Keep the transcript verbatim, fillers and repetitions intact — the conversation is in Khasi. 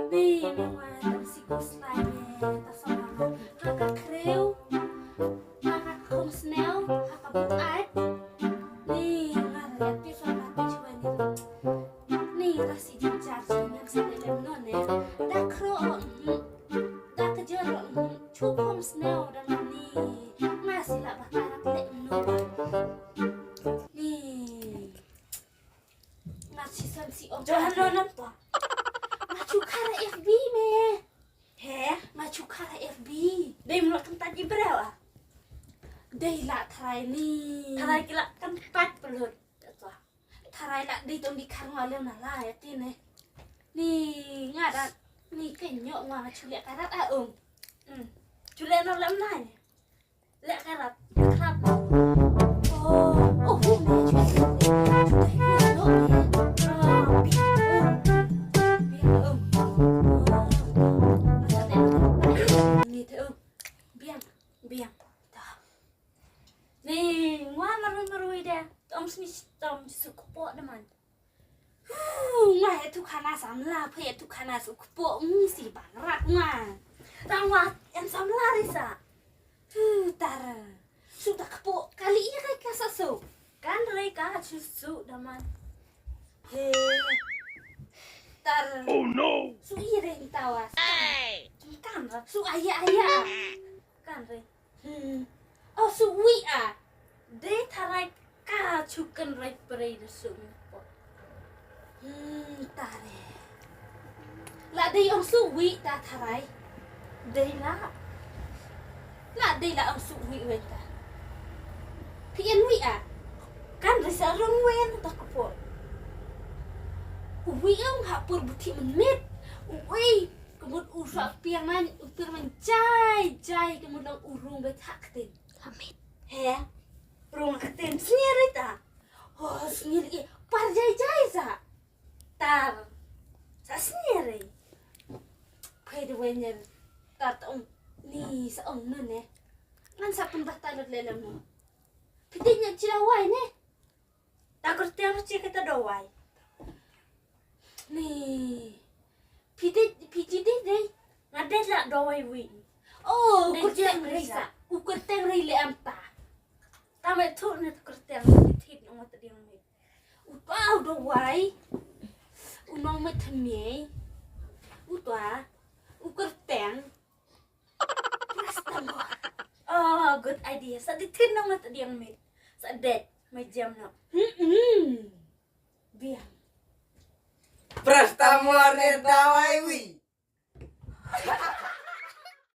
Ni, me wan tang si ku slai me, ta sa ma. Ha ka khrew, ha ka khong snew, ha ka buaid. Ni, nga la leh phi sa ma te chuba ni. Ni, la si jin jar si ngam sa leh lem non ne. Da khrew, mm, da ka jor, mm, chu khong snew da ma ni. Nga si la ba ta rak leh non. Ni. Nga shisien si ong. Johan, lo nam to. Nga shu khar F B me. He? Nga shu khar F B. Dei mlo kyntait i briew ah. Dei la tharai ni. Tharai ki la kyntait pynlut. Tharai la dei tong di khar nga lem na la ya ti ne. Ni nga da ni ke nyok nga shu leh karat ah um. Hmm. Shu leh no lem nai. Leh karat, karat. Oh, oh, hu me, chu, chu, chu, chu, chu, chu, chu, chu, chu, chu, chu, chu, chu, chu, Biang, biang. Ni, nga marui marui de. Tong sni tong su kpoh de man. Huh, nga he tu khana samla, phe tu khana su kpoh, mm, si bang rak nga. Tang wa, em samla risa. Huh, tar. Su ta kpoh, kali i kai ka sa su. Kan rei ka chu su da man. He. Tar. Oh no. Su i rei ta wa. Hey. Kan ra. Su aya aya. Kan rei. Hmm. Oh, su wi a. Dei tharai ka chu kan rei prei da su mi po. Hmm, tare. La dei ong su wi ta tharai. Dei la. La dei la ong su wi wen ta. Phi en wi a. Kan rei sa rong wen ta ka po. Wi ong ha pur buti men mit. Wi. Ka mut u sa piang man, u piang man jai, jai, ka mut long u rung ba thak tin. Amit. He? Rung ka tin, snier ita. Oh, snier i, par jai, jai sa. Tar. Sa snier i. Phe de wenyer. Tar ta ong, ni sa ong nun eh. Ngan sa pun bah ta lut lelem nun. Piti nya chila wai ne. Ta kyrteng ruh chi kata dawai. Ni. Phi dei, phi chi dei dei. Nga dei la dawai wi. Oh, dei kyrteng rei sa. U kyrteng rei le am ta. Ta me thu ne ta kyrteng rei thit nong ta diang me. U pa u dawai. U nong me thmei. U ta. U kyrteng. Paracetamol. Oh, good idea. Sa di thin nong ta diang mit. Sa det, mai jam no. Hmm, hmm. Biang. Paracetamol ne dawai wi.